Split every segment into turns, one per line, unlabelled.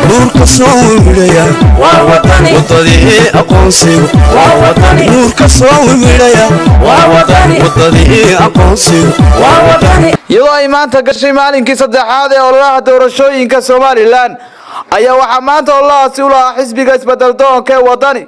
Nuurka soo wiwidhaya wadadii aqoonsigu, nuurka soo wiwidhaya wadadii aqoonsigu.
Iyadoo ay maanta gashay maalinkii saddexaad ee ololaha doorashooyinka Somaliland ayaa waxaa maanta ololahaasi u lahaa xisbiga Isbedeldoonka ee Wadani,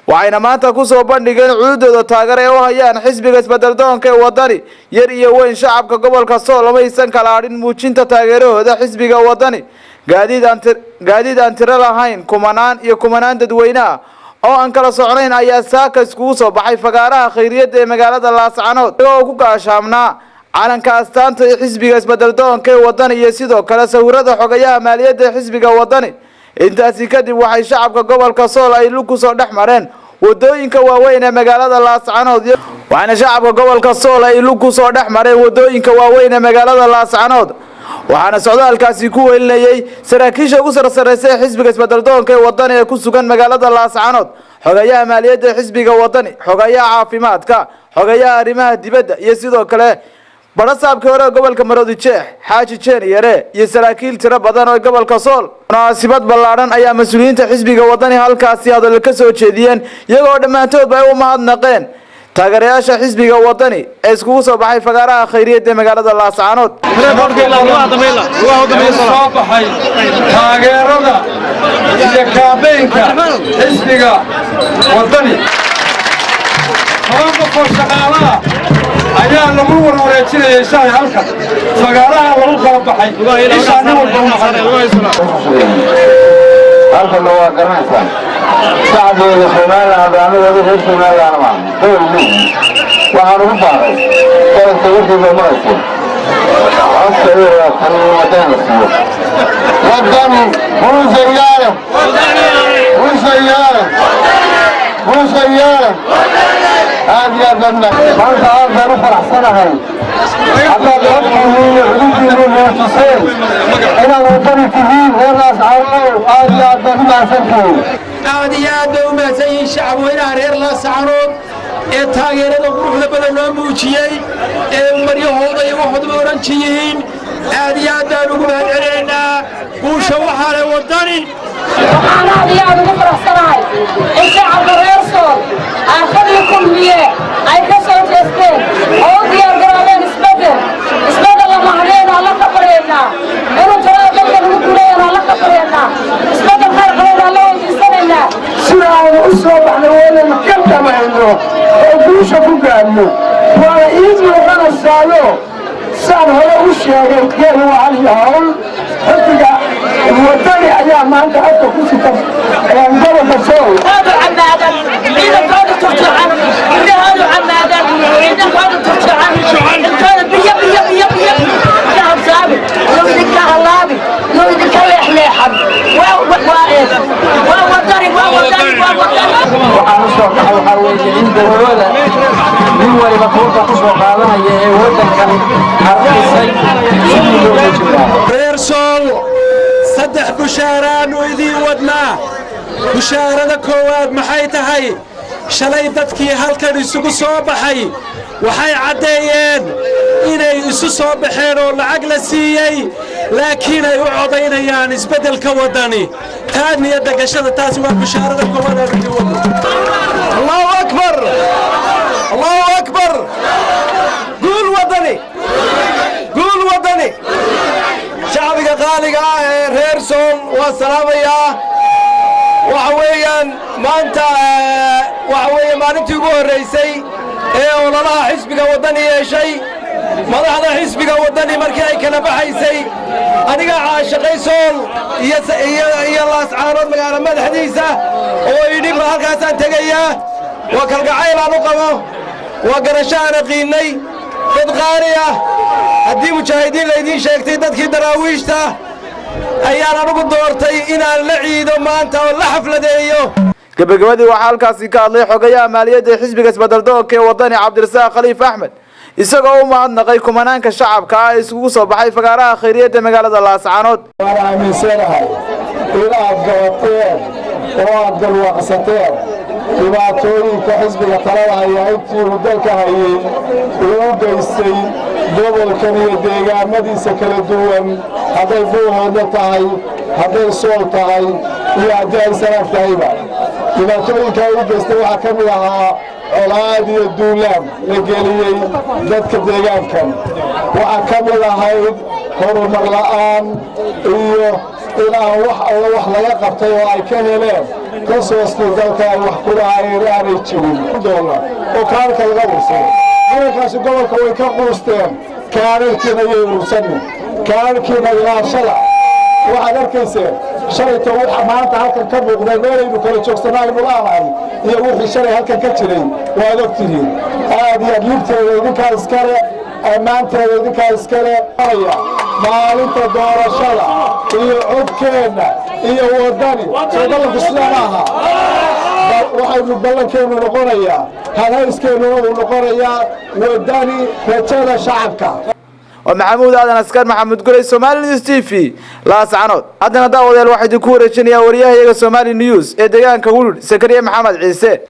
waxayna maanta kusoo bandhigeen cududooda taageer ee u hayaan xisbiga Isbedeldoonka ee Wadani. Yar iyo weyn shacabka gobolka Sool lamaysan kala hadhin muujinta taageerahooda xisbiga Wadani. Gaadiid aan tiro lahayn, kumanaan iyo kumanaan dadweyneah oo aan kala socnayn ayaa saaka iskugu soo baxay fagaaraha khayriyadda ee magaalada Laascanood, oo ku gaashaamnaa calanka astaanta ee xisbiga Isbedeldoonka ee Wadani iyo sidoo kale sawirada xogayaha maaliyadda ee xisbiga Wadani. Intaasi kadib waxay shacabka gobolka Sool ay lug kusoo dhex mareen wadooyinka waaweyn ee magaalada Laascanood. Waxaana shacabka gobolka Sool ay lug kusoo dhex mareen wadooyinka waaweyn ee magaalada Laascanood, waxaana socdaalkaasi ku welinayay saraakiisha ugu sarsareysa ee xisbiga Isbedeldoonka ee Wadani ee ku sugan magaalada Laascanood: xogayaha maaliyadda ee xisbiga Wadani, xogayaha caafimaadka, xogayaha arrimaha dibadda iyo sidoo kale barasaabkii hore ee gobolka Maroodi Jeex, Xaaji Jeen Yare, iyo saraakiil tiro badan oo gobolka Sool. Munaasibad ballaadhan ayaa mas-uuliyiinta xisbiga Wadani halkaasi hadal ka soo jeediyeen, iyagoo dhammaantoodba ay u mahadnaqeen taageerayaasha xisbiga Wadani ee iskugu soo baxay fagaaraha khayriyadda ee magaalada Laascanood.
Soo baxay taageerada iyo kaabeynka xisbiga Wadani, 10 qof oo shaqaalaha ayaa lagu warwareejinayay shalay halkan fagaaraha lagu kala baxay ishaa nin walba u maqan.
Halkanna waa garanaysaan shacbigeeda Somaliland, haddaanadooda reer Somaliland maaha gobol leeyihin. Waxaan ugu baaqay gobolka warkiisa marayso codka iyo tan Wadani la siiyo. Wadani guushayaale, guushayaale, guushayaale! Aad iyo aad baan maanta aad baan u faraxsanahay haddaad codkiinii iyo xuduuddiinii muujiseen inaad Wadani tihiin. Reer Laascaanow, aad iyo aad baad u mahadsantihiin.
Aad iyo aad bay u mahadsan yihiin shacabweynaha reer Laascaanood ee taageerada quruxda badan noo muujiyey ee maryahooda iyo waxooduba oranji yihiin. Aad iyo aad baan ugu mahad celinaynaa. Guusha waxaa leh Waddani.
Waxaan aad iyo aad ugu faraxsanahay in shacabka reer Sool aafadii Kulmiye ay ka soo jeesteen oo u diyaargaroobeen isbeddel. Isbeddel la mahdeen alla ka baryaynaa, inuu talada dalka lagu guuleeyana alla ka baryaynaa, isbeddel khayr qabana alla weydiisanaynaa.
Sida aynu u soo baxnay waa inaynu ka dhamayno oo guusha ku gaadhno. Waana ii muuqanaysaayo, saan hore u sheegay, geel wacan iyo hawl xisbiga Wadani ayaa maanta afka ku sita gobolka Sool.
Camaadan ciidankooda turjucan, gurdahoodu camaadan, ciidankooda turjucan, ilkooda biyo biyo biyo biyo ka habsaabi, yuu idinka hallaabi, yuu idinka leexleexan. Waa Wadani, waa Wadani, waa Wadani.
Waxaan u soo baxay waxaa weeye in dowlada nin waliba tuurta ku soo qaadanaya ee waddankan harqisay sidii loo muujin lahaa.
Reer Sool, saddex bushaaraannu idiin wadnaa. Bushaarada koowaad maxay tahay? Shalay dadkii halkan isugu soo baxay waxay caddeeyeen inay isu soo baxeen oo lacag la siiyey, laakiin ay u codaynayaan isbeddelka Waddani. Taa niyadda gashada, taasi waa bushaarada koowaad aan idiin wadno.
Allahu akbar, allahu akbar! Guul Wadani, guul Wadani! Shacbiga qaaliga ah ee reer Sool waa salaamayaa. Waxa weeyaan maanta waxa weeye maalintii ugu horraysay ee ololaha xisbiga Waddani yeeshay. Madaxda xisbiga Waddani markii ay kala baxaysay, aniga caashaqay Sool iyo Laascaanood magaalo madaxdiisa oo yidhi ma halkaasaan tegayaa. Waa kalgacayl aan u qabo, waa garasho aan aqiinnay dad qaali ah. Haddii mujaahidiin laydiin sheegtay, dadkii Daraawiishta ayaan anugu doortay inaan la ciido maanta oo la xafladeeyo. Gabagabadii waxaa halkaasi ka hadlay xogayaha maaliyadda ee xisbiga Isbedeldoonka ee Wadani, Cabdirasaaq Khaliif Axmed, isagoo u mahadnaqay kumanaanka shacabka ah ee isugu soo baxay fagaaraha khayriyadda magaalada Laascaanood.
Waan aaminsanahay inaad garateen oo aad garwaaqsateen
Dhibaatooyinka xisbiga talada hayaa intii uu dalka hayey uu u geystay gobolkan iyo deegaamadiisa kala duwan, hadday Buuhoodla tahay, hadday Sool tahay iyo haddii ay Sanaag tahayba, dhibaatooyinkaa u geystay waxaa ka mid ahaa colaad iyo duulaan la geliyey dadka deegaankan. Waxaa ka mid ahayd horumar la'aan iyo in aan wax alla wax laga qabtay oo ay ka heleen resource-kii dalka ay wax ku lahaayeen aanay jirin $1 oo kaarka laga ursado. Nimankaasi gobolka way ka quusteen. Kaararkiina yay urursanin, kaararkiina ilaashada. Waxaad arkayseen shalayto waxa maanta halkan ka muuqda. Meelaynu kala joogsanaa aynu la'nahay iyo wixii shalay halkan ka jiray waad ogtihiin. Aad iyo aad libteeda idinkaa iskale, ammaanteeda idinkaa iskale. Maalinta doorashada iyo codkeenna iyo Waddani soo ballanku sidaa maaha? Waxaynu ballankeennu noqonayaa, halhayskeennuna uu noqonayaa Waddani, rajada shacabka.
Waa Maxamuud Aadan Askar, Maxamuud Guley, Somali News TV, Laascanood. Haddana daawadayaal, waxaa idinku wareejinayaa wariyahayaga Somali News ee deegaanka Wulud, Sakariye Maxamed Ciise.